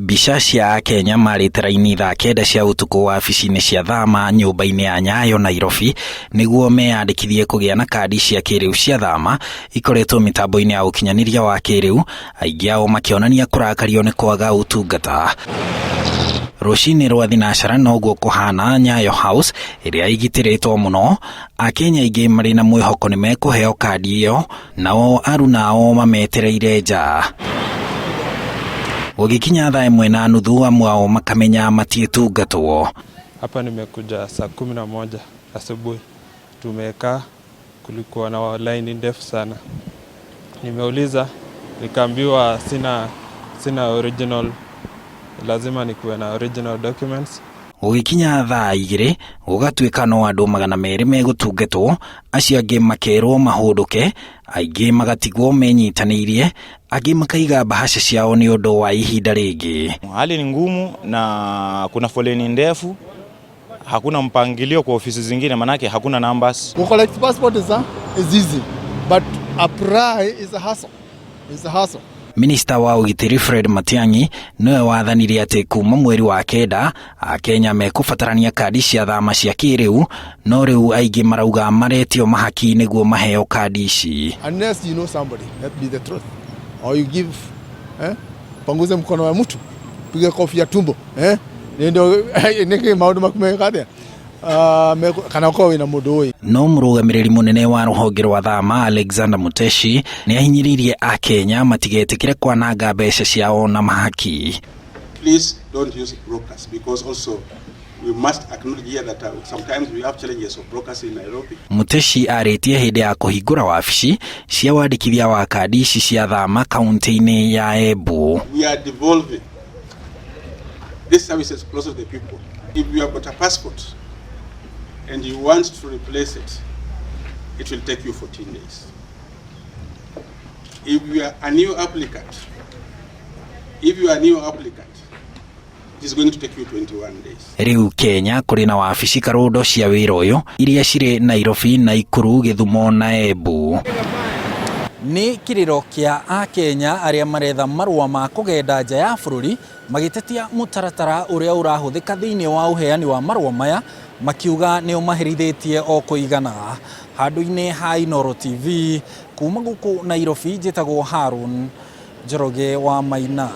Mbica cia Akenya marĩte raini thaa kenda cia ũtukũ wabici-inĩ cia Thama nyũmba-inĩ ya Nyayo Nairobi nĩguo meyandĩkithie kũgĩa na kandi cia kĩrĩu cia Thama ikoretwo mĩtambo-inĩ ya ũkinyanĩria wa kĩrĩu, aingĩ ao makĩonania kũrakario nĩ kwaga ũtungata. Rũcinĩ rwa thinacara noguo kũhana Nyayo House ĩrĩa ĩgitĩrĩtwo mũno, Akenya aingĩ marĩ na mwĩhoko nĩ mekũheo kandi ĩyo, nao aruna ao mametereire nja. Gũgĩkinya thaa ĩmwe na nuthu amwe ao makamenya matiĩtungatwo. Hapa nimekuja saa 11 asubuhi, tumekaa, kulikuwa na laini ndefu sana. Nimeuliza nikaambiwa sina original, lazima nikuwe na original documents. Gũgĩkinya thaa 2 gũgatuĩka no andũ 200 megũtungatwo, acio angĩ makerwo mahũndũke, aingĩ magatigwo menyitanĩirie, angĩ makaiga mbahaca ciao nĩ ũndũ wa ihinda rĩngĩ. Hali ni ngumu na kuna foleni ndefu, hakuna mpangilio kwa ofisi zingine, manake hakuna numbers. Ku collect passport is easy, but apply is a hassle. It's a hassle. Minista wa ũgitĩri Fred Matiang'i nĩwe wathanire atĩ kuma mweri wa kenda Akenya mekũbatarania kandi cia Thama cia kĩrĩu, no rĩu aingĩ marauga maretio mahaki nĩguo maheo kandi ici. Unless you know somebody, that be the truth. Or you give, eh, panguze mkono wa mtu, piga kofi ya tumbo, eh, ndio niki maundu maku meka atia? Kana ukorwo wina mundu ũĩ. No mũrũgamĩrĩri mũnene wa rũhonge rwa Thama Alexander Muteshi nĩ ahinyĩrĩirie Akenya matigetĩkĩre kwananga mbeca ciao na mahaki. Please don't use brokers, because also we must acknowledge here that sometimes we have challenges of brokers in Nairobi. Muteshi arĩtie hĩndĩ ya kũhingũra wabici cia wandĩkithia wa kandi ici cia Thama kaunti-inĩ ya Embu. We are devolving these services closer to the people. If you have got a passport and you want to replace it, it will take you 14 days. If you are a new applicant, if you are a new applicant, it is going to take you 21 days. Rĩu Kenya kũrĩ na wabici karũndo cia wĩra ũyũ iria cirĩ Nairobi, Naikuru, Gĩthumo na Embu. Nĩ kĩrĩro kĩa Akenya arĩa maretha marũa ma kũgenda nja ya bũrũri magĩtetia mũtaratara ũrĩa ũrahũthĩka thĩinĩ wa ũheani wa marũa maya, makiuga nĩ ũmaherithĩtie o kũigana. Handũ-inĩ ha Inooro TV kuma gũkũ Nairobi, njĩtagwo Harun Njoroge wa Maina.